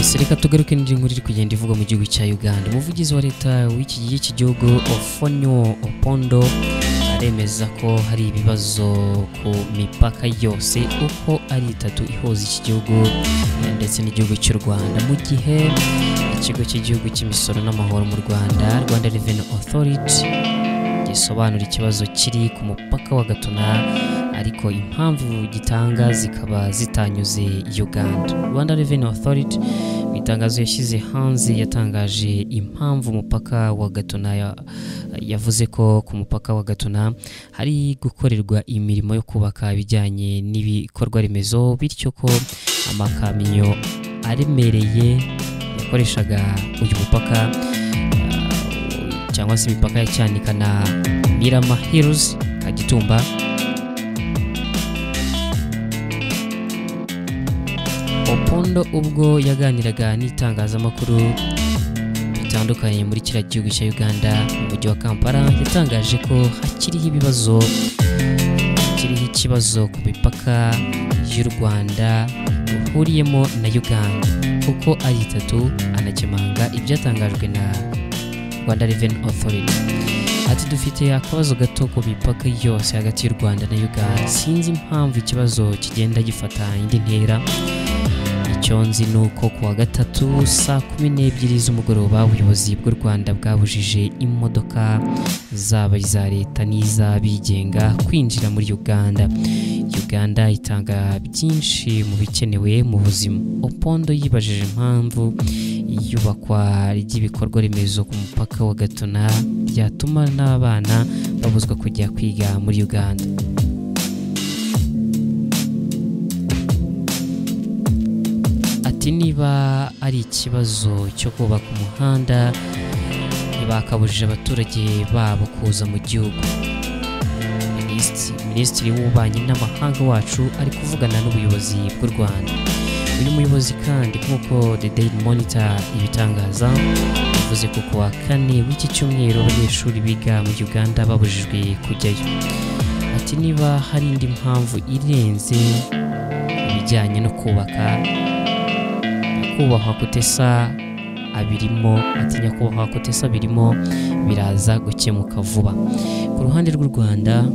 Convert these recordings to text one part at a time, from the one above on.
Yes, reka tugaruke n'indi nkuru iri kugenda ivugwa mu gihugu cya Uganda. Umuvugizi wa leta w'iki gihugu Ofonyo Opondo aremeza ko hari ibibazo ku mipaka yose uko ari itatu ihuza iki gihugu ndetse n'igihugu cy'u Rwanda, mu gihe ikigo cy'igihugu cy'imisoro n'amahoro mu Rwanda, Rwanda Revenue Authority, gisobanura ikibazo kiri ku mupaka wa Gatuna, ariko impamvu gitanga zikaba zitanyuze Uganda. Rwanda Revenue Authority mu itangazo yashyize hanze yatangaje impamvu umupaka wa Gatuna, yavuze ko ku mupaka wa Gatuna hari gukorerwa imirimo yo kubaka ibijyanye n'ibikorwa remezo, bityo ko amakamyo aremereye yakoreshaga uyu mupaka cyangwa se imipaka ya Cyanika na Mirama Hills Kagitumba Opondo ubwo yaganiraga n'itangazamakuru bitandukanye muri kiriya gihugu cya Uganda mu mujyi wa Kampala, yatangaje ko hakiriho ibibazo, kiriho ikibazo ku mipaka y'u Rwanda ruhuriyemo na Uganda kuko ari itatu, anakemanga ibyatangajwe na Rwanda Revenue Authority. Ati dufite akabazo gato ku mipaka yose hagati y'u Rwanda na Uganda, sinzi impamvu ikibazo kigenda gifata indi ntera. Icyo nzi ni uko kuwa gatatu saa 12 z'umugoroba ubuyobozi bw'u Rwanda bwabujije imodoka zaba iza leta n'iz'abigenga kwinjira muri Uganda. Uganda itanga byinshi mu bikenewe mu buzima. Opondo yibajije impamvu iyubakwa ry'ibikorwa remezo ku mupaka wa Gatuna ryatuma n'abana babuzwa kujya kwiga muri Uganda. Ati niba ari ikibazo cyo kubaka umuhanda ntibakabujije abaturage babo kuza mu gihugu. Minisitiri w'ububanyi n'amahanga wacu ari kuvugana n'ubuyobozi bw'u Rwanda. Uyu muyobozi kandi nk'uko The Daily Monitor ibitangaza, yavuze ko kuwa kane w'iki cyumweru abanyeshuri biga mu Uganda babujijwe kujyayo. Ati niba hari indi mpamvu irenze ibijyanye no kubaka, nyakubahwa Kutesa abirimo, ati nyakubahwa Kutesa birimo biraza gukemuka vuba. Ku ruhande rw'u Rwanda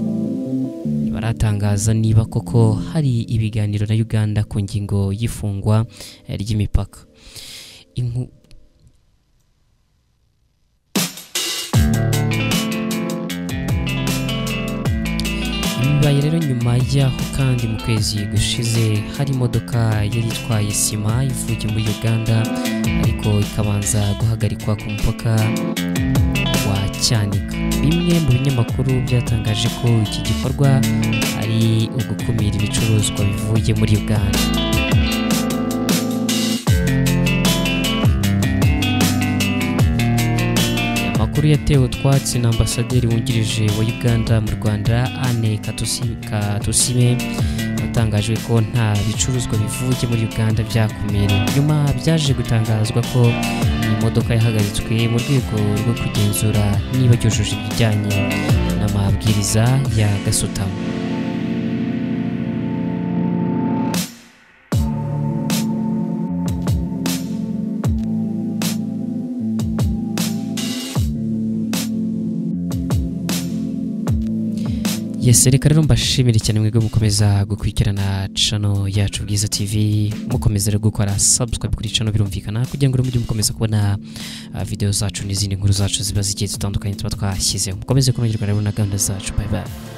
baratangaza niba koko hari ibiganiro na Uganda ku ngingo y'ifungwa ry'imipaka. Bibaye rero nyuma y'aho kandi mu kwezi gushize hari imodoka yari itwaye sima ivuye muri Uganda ariko ikabanza guhagarikwa ku mupaka wa Cyanika. Bimwe mu binyamakuru byatangaje ko iki gikorwa ari ugukumira ibicuruzwa bivuye muri Uganda. Amakuru yatewe utwatsi na ambasaderi wungirije wa Uganda mu Rwanda Anne Katusime, watangajwe ko nta bicuruzwa bivuye muri Uganda byakumiriwe. Nyuma byaje gutangazwa ko iyi modoka yahagaritswe mu rwego rwo kugenzura niba yujuje ibijyanye n'amabwiriza ya gasutamo. Yes, reka rero mbashimire cyane mwebwe mukomeza gukurikirana channel yacu Bwiza TV, mukomeza rero gukora subscribe kuri channel birumvikana kugira ngo mujye mukomeza kubona video zacu n'izindi nkuru zacu ziba zigiye zitandukanye tuba twashyizeho. Mukomeze kunogerwa rero na gahunda zacu. Bye bye.